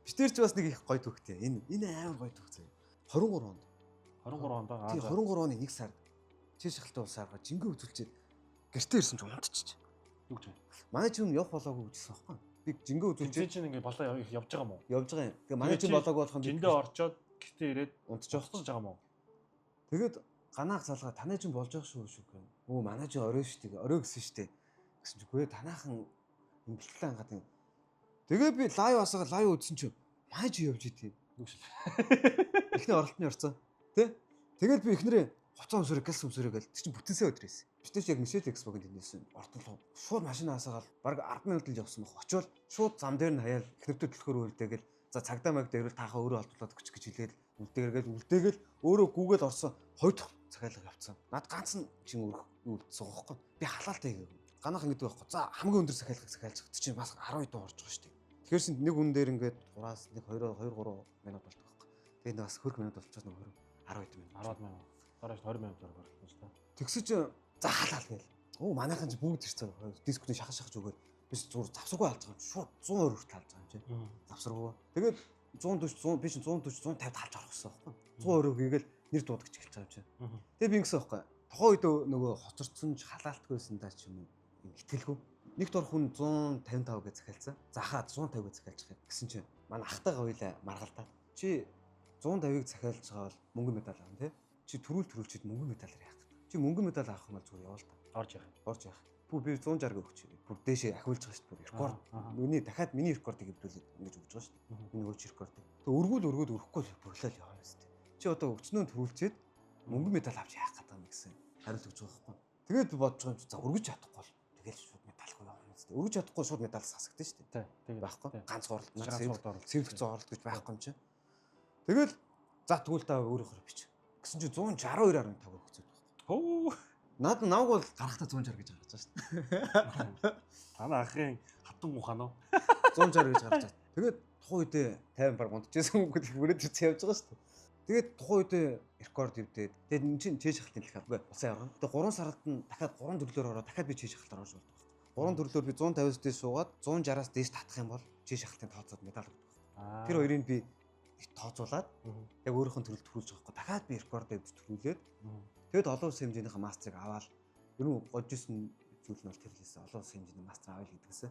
Битэр ч бас нэг их гой түүхтэй. Энэ амар гой түүх заяа. 23 онд. 23 онд аа. Тий, 23 оны 1 сард чиш шахалтай улсаар жингээ үзүүлчихэд гэртээ ирсэн чинь унтчих. Юу гэж вэ? Манай чинь явах болоогүй гэжсэн байхгүй. Би жингээ Тэмцээн үзүүлчихэд чинь ингээ болоо явж байгаа юм уу? явж байгаа юм. Тэгээ манай Тэгээ чинь чи болоогүй болох юм, би Жиндээ орчоод гэртээ ирээд унтчих. унтчих байгаа юм уу? Тэгээд ганаах залгаа, танай чинь болж байгаа шүү шүү гэх. Өө, манай чинь орой шүү дээ. Орой гэсэн шүү дээ. Гэсэн чинь үгүй, танаахан юм бэлтлээ ангаад юм. Тэгээ би live асаагаа live үзсэн чинь манай чинь явж идэв. Юу гэж. Эхний оролтны орцоо. Тэ? Тэгээд би эхнэрээ хувцас өмсөрэй, гэлс өмсөрэй гэл, тэр чинь бүтэнсээ өдөр байсан. Битэж яг Мишель Экспогийн тэндээсэн ортол шууд машин асаагаал баг 10 минут л явсан баг. Очивол шууд зам дээр нь хаяал, эхнэртээ төлөхөр үлдээгээл, за цагдаа маг дээр л таахаа өөрөө олдуулаад өгч гэж хэлээд үлдээгэргээл үлдээгээл өөрөө гүгээл орсон, хоёр дахь захиалга явцсан. Над ганц нь чин өрөх юу үлдсэн байхгүй. Би халаалтай хийгээгүй. Ганах ингэдэг байхгүй. За, хамгийн өндөр захиалгыг захиалж байгаа. Чинь бас 12 дуу орж байгаа шүү дээ. Тэгэхээр чинь нэг хүн дээр ингээд 3-аас 1 2 2 3 минут болдог байхгүй. Тэгээд бас хөрх минут болчиход нэг 20 12 минут. 10 минут. Дараа 20 минут орох шүү дээ. Тэгсэн чинь за, халаал гээл. Оо, манайхан ч бүгд ирсэн. Дискүүдийн шахаж шахаж өгөөд би зүгээр завсаргүй алж байгаа юм. Шууд 120 хүртэл алж байгаа юм чи. Завсаргүй. Тэгээд 140 100, би чинь 140 150 талж орох гэсэн байхгүй. 120 хийгээл нэр дуудагч эхэлж байгаа юм чи. Тэгээд би ингэсэн байхгүй. Тухайн үед нөгөө хоцорцсон ч халаалтгүйсэн даа ч юм уу. Юм итгэлгүй. Нэгт орох хүн 155 гэж захиалсан. За хаа, 150 гэж захиалчих юм. Гэсэн чинь манай ахтайгаа хоёлаа маргалдаа. Чи 150-ыг захиалж байгаа бол мөнгөн медаль авна тий. Чи төрүүл төрүүлчихэд мөнгөн медаль яах гэдэг. Чи мөнгөн медаль авах юм бол зүгээр яваа л та. Орж явах. Орж явах. Бүр би 160 өгч. Бүр дээшээ ахиулж байгаа шүү дээ. Бүр рекорд. Миний дахиад миний рекордыг эвдүүлээд ингэж өгч байгаа шүү дээ. Миний өөч рекордыг. Тэг өргүүл өргөөд өрөхгүй л борлол явна шүү дээ. Чи одоо өчнөө төрүүлчихэд мөнгөн медаль авч яах гэдэг юм гэсэн хариулт өгч байгаа байхгүй. Тэгээд би бодож байгаа юм чи, за, өргөж чадахгүй бол тэгэл шууд медальгүй явна шүү дээ. Өргөж чадахгүй шууд медаль сасагдана шүү дээ. Тэгээд Байхгүй. Ганц оролт Ганц оролт. Сэвлэх зуун оролт гэж байхгүй юм чи. Тэгэл за, тэгвэл та өөрөөхөө бич. Гэсэн чи 162.5 өгцөөд байхгүй. Хөө. Над намайг бол гарахтаа 160 гэж гарч байгаа шүү дээ. Танаа ахын хатан ухаан уу? 160 гэж гарч байгаа. Тэгээд тухайн үедээ 50 баг унтжсэн хүмүүс бүрээд ирсэн явж байгаа шүү дээ. Тэгээд тухайн үедээ рекорд эвдээд, тэгээд эн чинь чэйж шахалтын дэлхий үгүй улсын аварга. Тэгээд 3 сард нь дахиад 3 төрлөөр ороод дахиад би чэйж шахалтаар орж болдог. 3 төрлөөр би 150-аас дээш суугаад 160-аас дээш татах юм бол чэйж шахалтын тооцоод медаль өгдөг. Тэр хоёрыг би тооцоолаад яг өөрийнх нь төрөл төрүүлж байгаа байхгүй. Дахиад би рекорд эвдэж төрүүлээд тэгээд олон улсын хэмжээнийхээ мастерыг аваад, ер нь гожсэн зүйл нь бол тэр л байсан. Олон улсын хэмжээний мастер авъя л гэдгийгсэн.